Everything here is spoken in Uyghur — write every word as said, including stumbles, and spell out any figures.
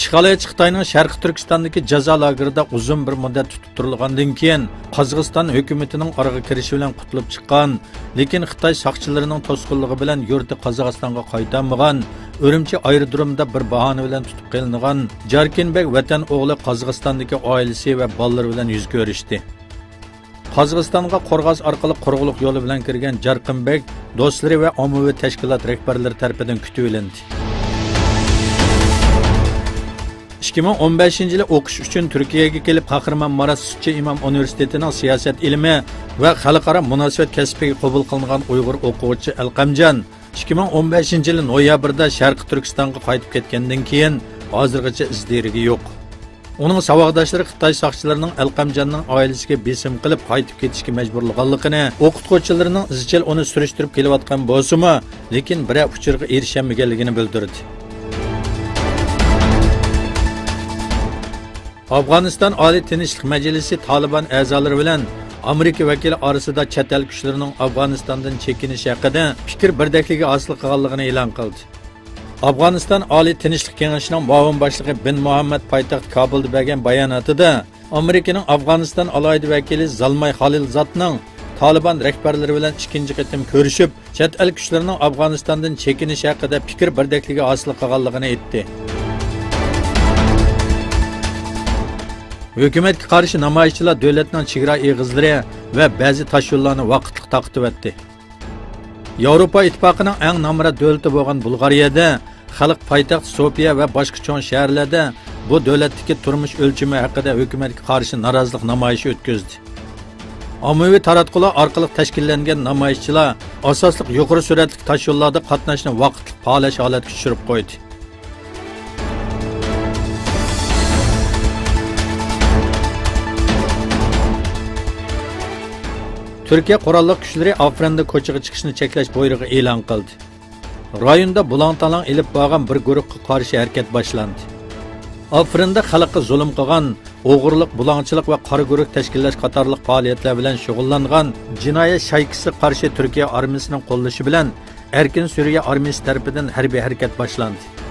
ئىشغالچى خىتاينىڭ شەرقىي تۈركىستاندىكى جازا لاگېرىدا ئۇزۇن بىر مۇددەت تۇتۇپ تۇرۇلغاندىن كېيىن، قازاقىستان ھۆكۈمىتىنىڭ ئارىغا كىرىشى بىلەن قۇتۇلۇپ چىققان، لېكىن خىتاي ساقچىلىرىنىڭ توسقۇنلۇقى بىلەن يۇرتى قازاقىستانغا قايتالمىغان، ئۈرۈمچى ئايرودرومىدا بىر باھانە بىلەن تۇتۇپ قېلىنغان جاركىن بەگ ۋەتەن ئوغلى قازاقىستاندىكى ئائىلىسى ۋە بالىلىرى بىلەن يۈز كۆرۈشتى. قازاقىستانغا قورغاس ئارقىلىق قۇرۇقلۇق يولى بىلەن كىرگەن جارقىن بەگ دوستلىرى ۋە ئاممىۋى تەشكىلات رەھبەرلىرى تەرىپىدىن كۈتۈۋېلىندى. ئىككى مىڭ ئون بەشىنچى يىلى ئوقۇش ئۈچۈن تۈركىيەگە كېلىپ، قەھرىمان مارات سۈتچى ئىمام ئۇنىۋېرسىتېتىنىڭ سىياسەت ئىلمى ۋە خەلقئارا مۇناسىۋەت كەسپىگە قوبۇل قىلىنغان ئۇيغۇر ئوقۇغۇچى ئەلقەمجان ئىككى مىڭ ئون بەشىنچى يىلى نويابىردا شەرقىي تۈركىستانغا قايتىپ كەتكەندىن كېيىن، ھازىرغىچە ئىز دېرىكى يوق. ئۇنىڭ ساۋاقداشلىرى خىتاي ساقچىلىرىنىڭ ئەلقەمجاننىڭ ئائىلىسىگە بېسىم قىلىپ قايتىپ كېتىشكە مەجبۇرلىغانلىقىنى، ئوقۇتقۇچىلىرىنىڭ ئىزچىل ئۇنى سۈرۈشتۈرۈپ كېلىۋاتقان بولسىمۇ، لېكىن بىرەر ئۇچۇرغا ئېرىشەلمىگەنلىكىنى بىلدۈردى. ئافغانىستان ئالىي تىنچلىق مەجلىسى تالىبان ئەزالىرى بىلەن ئامېرىكا ۋەكىلى ئارىسىدا چەت ئەل كۈچلىرىنىڭ ئافغانىستاندىن چېكىنىشى ھەققىدە پىكىر بىردەكلىكى ھاسىل قىلغانلىقىنى ئېلان قىلدى. ئافغانىستان ئالىي تىنچلىق كېڭىشىنىڭ مۇئاۋىن باشلىقى بىن مۇھەممەد پايتەخت كابۇلدا بەرگەن باياناتىدا، ئامېرىكىنىڭ ئافغانىستان ئالاھىدە ۋەكىلى زالماي خالىلزادنىڭ تالىبان رەھبەرلىرى بىلەن ئىككىنچى قېتىم كۆرۈشۈپ، چەت ئەل كۈچلىرىنىڭ ئافغانىستاندىن چېكىنىشى ھەققىدە پىكىر بىردەكلىكى ھاسىل قىلغانلىقىنى ئېيتتى. ھۆكۈمەتكە قارشى نامايىشچىلار دۆلەتنىڭ چېگرا ئېغىزلىرى ۋە بەزى تاشيوللارنى ۋاقىتلىق تاقىتىۋەتتى. ياۋروپا ئىتتىپاقىنىڭ ئەڭ نامرات دۆلىتى بولغان بۇلغارىيەدە خەلق پايتەخت سوفىيە ۋە باشقا چوڭ شەھەرلەردە بۇ دۆلەتتىكى تۇرمۇش ئۆلچىمى ھەققىدە ھۆكۈمەتكە قارشى نارازىلىق نامايىشى ئۆتكۈزدى. ئاممىۋى تاراتقۇلار ئارقىلىق تەشكىللەنگەن نامايىشچىلار ئاساسلىق يۇقىرى سۈرئەتلىك تاشيوللاردا قاتناشنى ۋاقىتلىق پالەچ ھالەتكە چۈشۈرۈپ قويدى. تۈركىيە قوراللىق كۈچلىرى ئافرىندا كوچىغا چىقىشنى چەكلەش بۇيرۇقى ئېلان قىلدى. رايوندا بۇلاڭ-تالاڭ ئېلىپ بارغان بىر گۇرۇھقا قارشى ھەرىكەت باشلاندى. ئافرىندا خەلققە زۇلۇم قىلغان، ئوغرىلىق، بۇلاڭچىلىق ۋە قارا گۇرۇھ تەشكىللەش قاتارلىق پائالىيەتلەر بىلەن شۇغۇللانغان جىنايەت شايكىسىغا قارشى تۈركىيە ئارمىيىسىنىڭ قوللىشى بىلەن ئەركىن سۈرىيە ئارمىيىسى تەرىپىدىن ھەربىي ھەرىكەت باشلاندى.